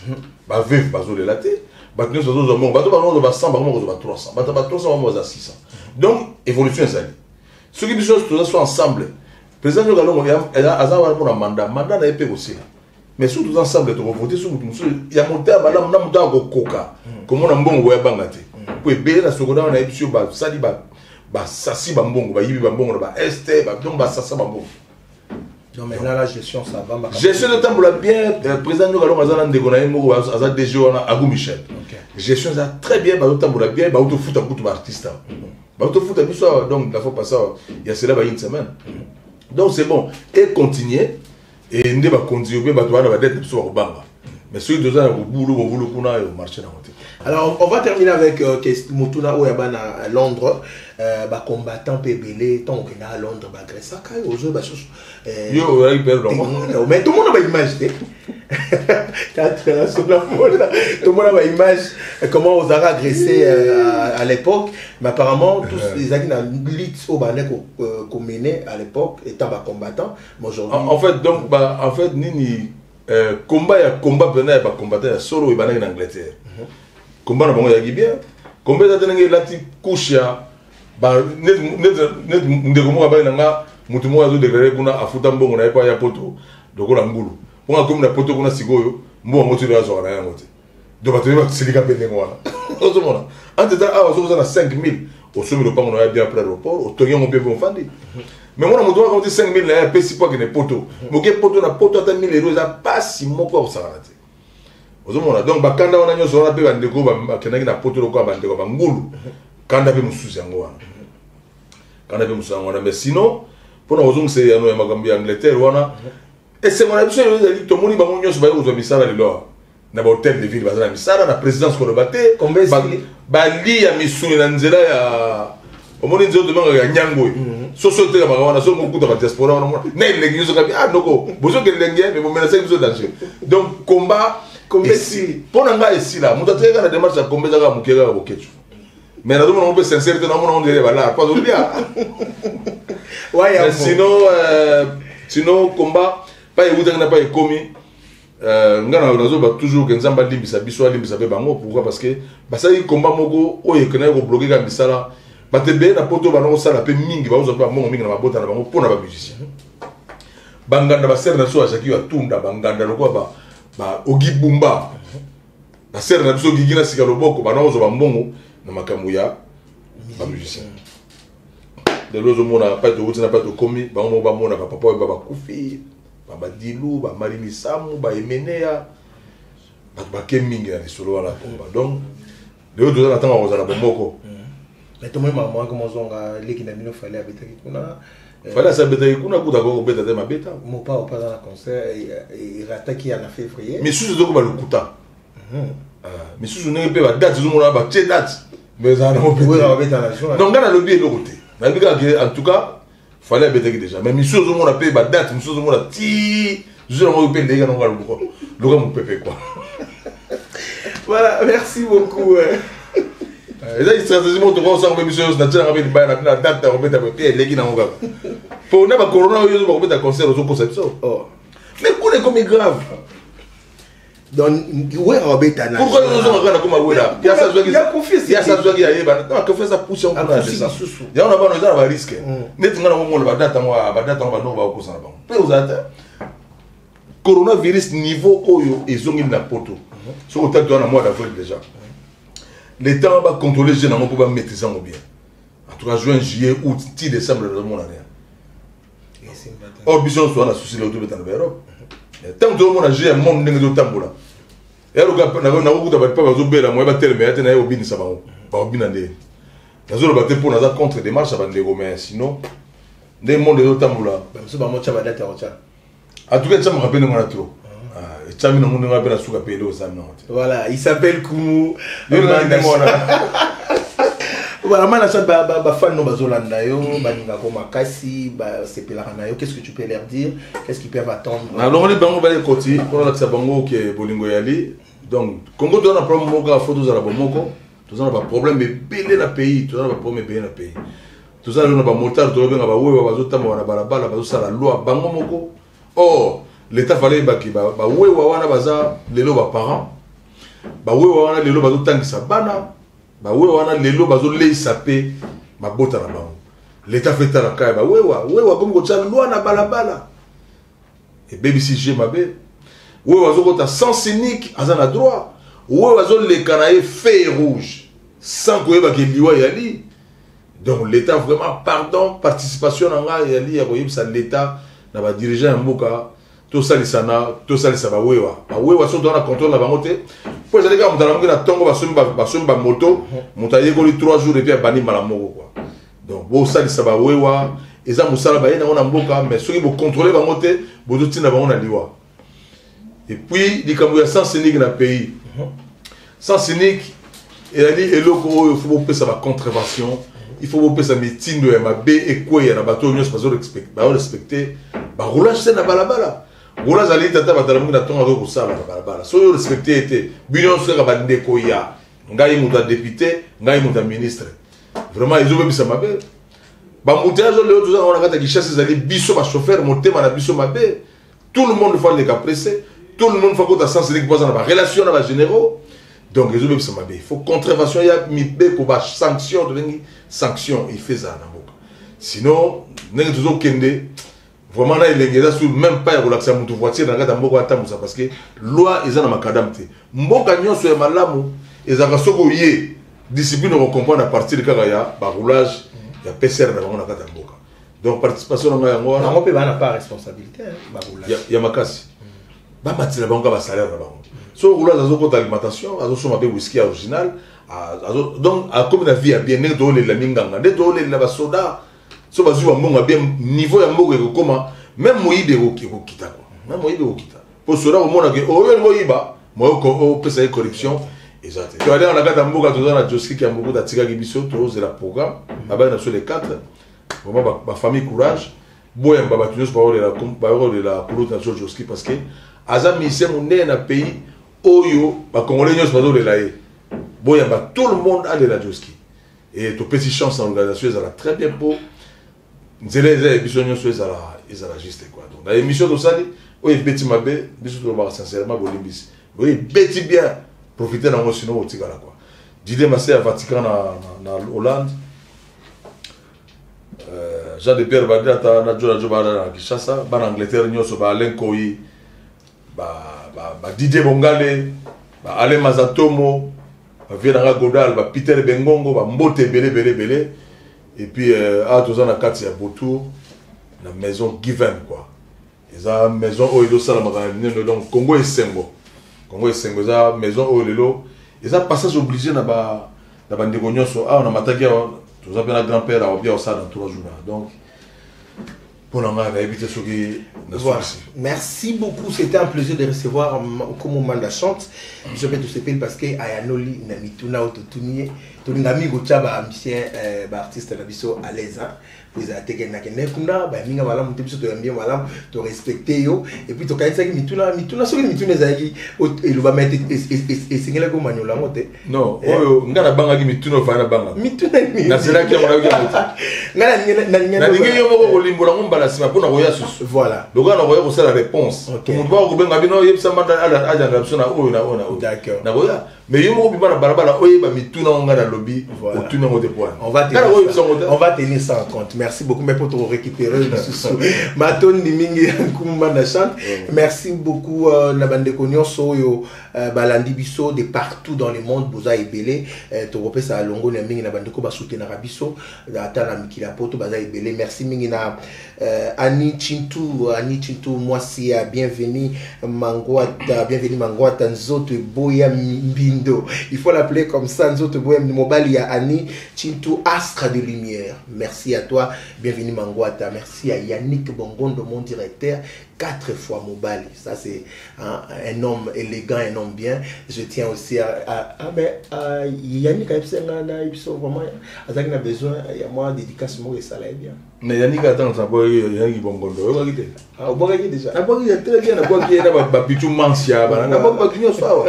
Baveuve bazolela te, bato nyonso bazozwa mbongo, bato bango ba 100, bango bakozwa ba 300, bato ba 300 bango baza 600. Donc évolution ezali. Soki biso nyonso toza so ensemble, président Nyoka Longo aza wana mpona mandat na ye mpe kosila, mais soki toza ensemble, tokovote so motu mosusu ya motema malamu na moto akokoka komona mbongo boya banga te, po ebele na Sokoda wana, nayebi so basali basasi bambongo, bayibi bambongo na baeste, donc basasa bambongo. Donc maintenant la gestion, ça va? Gestion ezotambola bien. Président Nyoka Longo aza na ndeko na ye moko aza DG wana, Agou Michel. Gestion eza très bien, bazotambola bien, bautofuta kutu baartiste awa, bautofuta biso awa. Donc la fois passée awa ya cela ba une semaine, donc c'est bon et continuer. E nde bakonzi obe bato wana badete na biso bakobanga, mais soki toza na kobulu mobulu kuna, yo marché nango te. Alors on va terminer avec motuna oyo ya bana Londres, bacombattant mpe ebele. Ntango okenda à Londres, baagressaka yo, ozoyeba susu? Yo ozalaki mpe longo. Mais tomona baimage te, tomona baimage comment ozalaka agressé à l'époque. Mais apparemment tous ezalaki na lutte oyo bande komene à l'époque étant bacombattant, mais aujourd'hui En fait, donc bah, en fait nini, combat ya combat mpena ya bacombattant ya solo ebandaki na Angleterre. Combat na bango ezalaki bien. Combat eza te ndenge elati couche ya neti ndeko moko abaki na nga, motu moko azodeklare kuna, afuta mbongo na ye mpo aya Poto lokola ngulu, mpo akomi na Poto kuna sikoyo, mbongo yango tilo azwaka na yango te. Donc bato basilika mpe ndenge wana. Ozomona entre temps awa, soki oza na 5000, osombi lopango na yo bien après aéroport, otongi yango mpe mpe ofandi. Mais mwana moto wana akoti 5000 na ye, apesi mpo akende Poto, moke Poto na Poto, ata 1000 euro eza pasi moko ya kosalaka te. Ozomona, donc bakanda wana nyonso wana mpe bandeko bakendaki na Poto lokola bandeko bangulu, kanda mpe mosusu yango wana, kanda mpe mosusu yango wana. Mais sinon, mpona kozongisa eyano ya makambo ya Angleterre wana, esengo na biso ezali tomoni bango nyonso baye kozwa misala lelo awa na bahotel de ville, baza na misala na présidence. Koloba te bali ya misuni na nzela ya, omoni nzela tobengaka ya nyango oyo, soso etekamaka wana, soki mokuta badiaspora wana, mona na elengi nyonso kabi. Ah, noko bozoki elengi, mais bomenasaki biso danger. Donc combat mpo na ngai esila. Moto atikaka na démarche ya combat ezaka moke kaka Bokecu, mais nazomona ngo mpe sincérité, namona ngo ndele balar po azolia. Sinon combat pa ewutaki na pa ekomi, nga nazoba toujours ke Nzambe alimbisa biso, alimbisa mpe bango. Pourquoi? Parce que basalaki combat moko oyo ekendaki kobloquer kaka misala. Bato ebele na Poto bana kosala mpe mingi, bazozwa mpe bambongo mingi na mabota na bango mpo na bamusicien, banganda, basere na biso bazalaki batunda banganda lokola ba Ogi Bumba, basere na biso Gigi na sika loboko, bana kozwa bambongo na makambo ya bamusicien. Lelo ozomona pa towuti na pa tokomi, bango moko bamona bapapa oyo bakufi, babadilu, bamali misamu, baemeneya, bato bake mingi na lisolo wana komba. Donc lelo toza na ntango ya kozala bomoko. Mais tomoni makambo wana mozonga leki na bino Fally abetaki kuna. Fally asi abetaki kuna, kuta akoki kobeta te, mabeta. Mopao mpe aza na concert erataki ya na février. Misusu ezokoba lokuta, misusu ndenge mpe badate ezomona batie date, mais ezala nango mpe. Donc ngai nalobi eloko te, nayebi kaka ke en tout cas Fally abetaki déjà, mais misusu ozomona mpe badate, misusu ozomona ti zuzu yango mpe ndenge nango loka mopepe quoi. Voilà, merci beaucoup. Eza stratégie moko tokosango mpe biso nyonso natielanga mpe libaya na date ya kobeta mpe eleki nango kaka po na bacorona oyo ozo bakobeta concert, ozokosa biso, mais kuna ekomi grave. Donc Wera obeta na pourquoi ozonga kaka na koma Wera? Yasa azwaki yayeba Kofi aza pousse yango kuna yango na bano eza na barisque neti nga nango mona badate yango, badate yango bandoko bakokosa na bango mpe ozala te. Coronavirus niveau oyo ezongeli na Poto, soki otali toza na mois d'avril déjà, le temps bacontrôle jeune yango mpo bamaîtrise yango bien, en tout cas juin, juillet, août ti décembre, nazomona rien. Or biso nyonso wana susi leo tobeta na baEurope, ntango tozomona jeu ya monde ndenge ezotambola, yaluka nakokuta bato mpe bazobela moye batelema ya te, naye kobinisa bango, bakobina nde. Nazoloba te mpo naza contre démarche ya bandeko, mais sinon nde monde ezotambola. Bamosusu bamotya badate ya kotya. En tout cas etiamaka mpe ndenge wana trop, etiami nango ndenge wana mpe na suka mpe eloko esami nango te. Voilà, il s'appelle Kumu. Voilà, mana sa bafan no bazolanda yo, balingako makasi, basepelaka na yo, qu'est-ce que tu peux leur dire? Qu'est-ce qu'ils peuvent attendre? Nalongoli bango balekoti mpona olakisa bango ke bolingo yali. Donc Congo toza na problème moko kaka, faut tozala bomoko. Toza na baproblème ebele na pays, toza na baproblème ebele na pays. Toza lelo na bamotard tozobenga bawewa, bazotambola na balabala, bazosala loi bango moko. Or l'État fallait yebaki bawewa wana baza lelo baparent, bawewa wana lelo bazotangisa bana, bawewa wana lelo bazoleisa mpe mabota na bango. L'État faut etala kaya bawewa. Wewa akomi kotia loi na balabala, ebebisi je mabe. Wewa azokota sens unique, aza na droit. Wewa azoleka na ye feu rouge sans koyebaka eliwa eyali. Donc l'État, vraiment pardon, participation na ngai eyali ya koyebisa l'État na badirigeant ya mboka, tosalisana, tosalisa bawewa. Bawewa soki toza na contrôle na bango te, mpo ezali kaka moto alamuki na ntongo, basombi bamoto, moto ayekoli 3 jours et puis abandi mbala moko quoi. Donc bosalisa bawewa, eza mosala baye nango na mboka, mais soki bocontrôle bango te, bozotinda bango na liwa. Et puis likambo ya sens unique na pays, sens unique ezali eloko oyo faut bopesa bacontrevention, il faut bopesa mitindo ya mabe ekweya na bato oyo nyonso bazorespecte baroulage te na balabala. Roulage azali tata, bato alamuki na ntongo, akoki kosala na balabala. Soki orespecte ye te, bino nyonso kaka bandeko ya ngai, moto ya député, ngai moto ya ministre, vraiment ezobebisa mabe baembouteillage oyo lelo toza nango na kati ya Kinshasa. Ezali biso bachauffeur, motema na biso mabe. Tout le monde faut aleka pressé, tout le monde faut kota sens unique mpo aza na barelation na bagénéraux. Donc ezobebisa mabe. Il faut contravention ya mibeko, basanction, tobengi sanction, il faut ezala na mboka. Sinon ndenge tozokende vraiment na elenge eza su même pas ya kolakisa motu voiture na kati ya mboka atambusa, parce que loi eza na macadam te. Mboka nyonso ya malamu ezalaka soki oye discipline, okocomprendre à partir kaka ya baroulage ya PCR na bango na kati ya mboka. Donc participation na ngai yango wana. Bango mpe baa na part responsabilité, baroulage. Ya makasi, bamatela bango kaka basalaire na bango. So roulage azokota alimentation, azosomba mpe whisky ya original, donc akomi na vie ya bien. Ndenge toolela minganga, nde toolela basoda, so bazwi bambongo ya bien, niveau ya mboka ekokoma, même moyibi ekokita quoi, même moyibi ekokita, mpo soda komona ke oyo olingi oyiba, moyo opesa ye corruption eza te. Toali awa na kati ya mboka, toza na Joski Kiambukuta, atikaki biso, tozela programme babali na biso le 4. Vraiment, bafamille, courage, boyamba bato nyonso baolela kulutu na biso Joski, parce que aza musicien monene na pays oyo, bacongolais nyonso bazolela ye. Boyamba tout le monde, alela Joski, et topesi chance na organisation ezala très bien, mpo nzela eza ya biso nyonso, ezala juste quoi. Donc na émission tosali oyo ebeti mabe, biso tolobaka sincèrement bolimbisi. Oyo ebeti bien, profite nango, sinon otikala quoi. Dide Mase ya Vatican na Hollande, Jean de Pierre Badata na Jo na Jo bana na Kinshasa, bana Angleterre nyonso, ba Alain Koyi, ba Didier Bongale, ba Alain Mazatomo, ba vieux nanga Godal, ba Peter Bengongo, ba mbote ebele ebele ebele. Et puis awa toza na kati ya Botour, na maison Given quoi. Eza maison oyo ezosalamaka na minene, donc Congo Esengo, Congo Esengo eza maison oyo lelo eza passage obligé na ba na bandeko nyonso awa na Mataki. Awa toza mpe na grand père awa bia osala dans 3 jours. Donc mpo na ngai, nayebi te soki Voilà. Merci beaucoup. C'était un plaisir de recevoir Nkumu Manda Chante. Je vais tout se parce que ayanoli na mituna ototuni tolinga mingi kotia bamusicien, baartiste na biso à l'aise, hein. Po ezala te kendakende kuna bayaminga malamu te. Biso toyambi yo malamu, torespecte yo, et puis tokanisaki mituna soki mituna ezalaki elobama ete esengelaki omanyola yango te. Non, oyo ngai nabangaki mituna ofai nabanga. Mituna nini? Nazelaki yango, nayoki yango te. Ngai nalingi yo moko kolimbola yango mbala nsima mpo na koya susu. Voilà. Lokola nakoya kosala réponse, moto baka kobenga bino, oyebisa mbanda ajanga biso na oyo na oyo na oyo. D'accord. Nakoya, mais yo moko bima na balabala, oyeba mituna ngo ngai nalobi, otuni yango te poani. On va tenir ça, on va tenir ça en compte. Merci beaucoup. Mais pour te récupérer lisusu, matondi mingi, Nkumu Manda Chante. Merci beaucoup na bandeko nyonso oyo balandi biso de partout dans le monde, boza ebele. Tokopesa longo na mingi na bandeko basoutenaka biso ata na mikili ya poto, baza ebele. Merci mingi na Annie Chintu, Annie Chintu, mwasi ya Bienvenu Mangwata, Bienvenu Mangwata, nzoto eboya mbindo. Il faut l'appeler comme ça, nzoto eboya mobali ya Annie Chintu, astre de lumière. Merci à toi, Bienvenu Mangwata. Merci à Yannick Bongondo, mon directeur, quatre fois mobali. Ça, c'est un homme élégant, un homme bien. Je tiens aussi à mais, à Yannick ayebisa na biso vraiment azalaki na besoin ya mwa dédicace moko esala ye bien. Mais Yannick, ata nzambo Yannick Bongondo, oyokaki te? Ah, obwakaki déjà. Nabwaki ya très bien, nabwaki ye na bapichu mansia bana, nabwaki bato nyonso awa.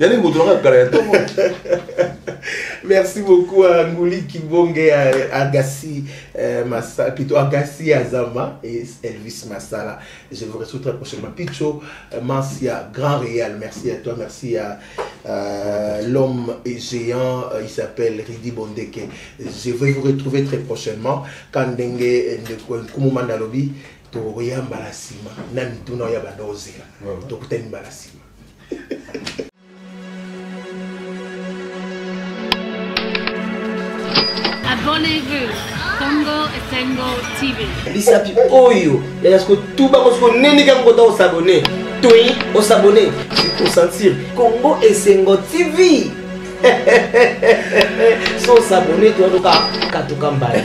Yannick, moto nanga kala ya ntongo. Merci beaucoup à Ngouli Kibonge, à Agassi Massa, plutôt Agassi Azama et Elvis Massala. Je vous retrouve très prochainement. Picho Mansia, Grand Réal, merci à toi, merci à l'homme géant, il s'appelle Ridi Bondeke. Je vais vous retrouver très prochainement. Kandenge Nkumu Manda alobi, tokoya mbala nsima na mituna oyo ya banda ozela. Tokutani mbala nsima. Abonnez-vous. Congo Esengo TV. Lisapi oyo yaya siko tubango siko nene kaka kota osabone toi osabone osentir Congo Esengo TV so osabone toyatoka katuka mbala.